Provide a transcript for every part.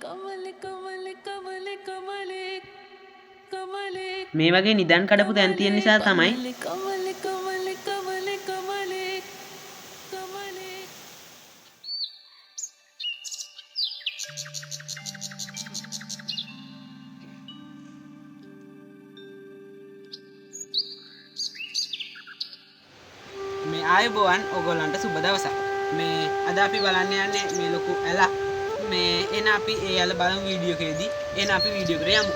කමලේ කමලේ කමලේ කමලේ කමලේ මේ වගේ නිදන් කඩපු තැන් තියෙන නිසා තමයි කමලේ කමලේ කමලේ කමලේ කමලේ. මේ ආයුබෝවන්, ඔයගොල්ලන්ට සුබ දවසක්. මේ අද අපි බලන්න යන්නේ මේ ලොකු ඇලක්. මේ එන අපි ඒ ඇල බලමු වීඩියෝ එකේදී. එන අපි වීඩියෝ එකට යමු.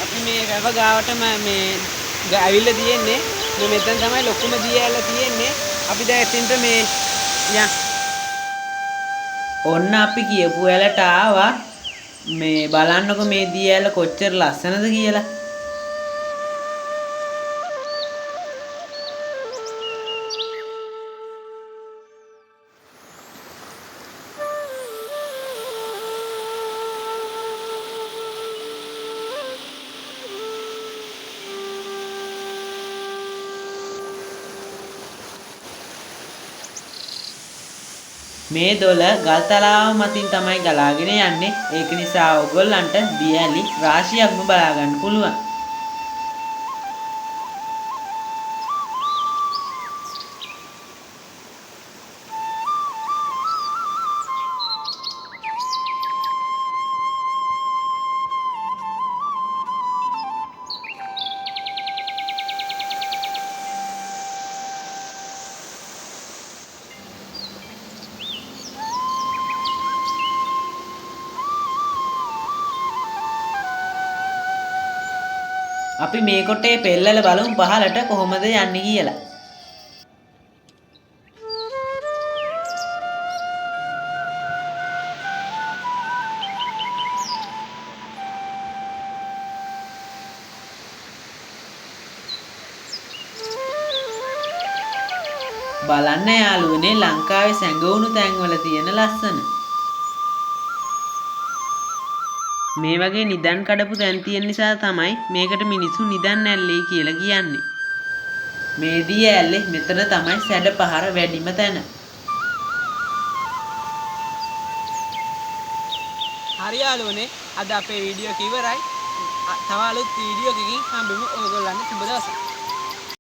අපි මේ වැව ගාවටම මේ ඇවිල්ලා තියෙන්නේ. මේ මෙතන තමයි ලොකුම දිය ඇල්ල තියෙන්නේ. අපි දැන් එතනට මේ යන්. ඔන්න අපි කියපු ඇලට ආවා. මේ බලන්නකො මේ දිය ඇල්ල කොච්චර ලස්සනද කියලා. මේ දොළ ගල්තලාව මතින් තමයි ගලාගෙන යන්නේ. ඒක නිසා ඔයගොල්ලන්ට දිය ඇලි රාශියක්ම බලා ගන්න පුළුවන්. අපි මේ කොටේ පෙල්ලල බලමු පහලට කොහොමද යන්නේ කියලා. බලන්න යාළුවනේ ලංකාවේ සැඟවුණු තැන්වල තියෙන ලස්සන. මේ වගේ නිදන් කඩපු තැන් තියෙන නිසා තමයි මේකට මිනිස්සු නිදන් ඇල්ලේ කියලා කියන්නේ. මේ දිය ඇල්ලේ මෙතන තමයි සැඩ පහර වැඩිම තැන. හරි යාළුවනේ, අද අපේ වීඩියෝ එක ඉවරයි. තව අලුත් වීඩියෝ එකකින් හම්බෙමු. ඔයගොල්ලන්ට සුබ දවසක්.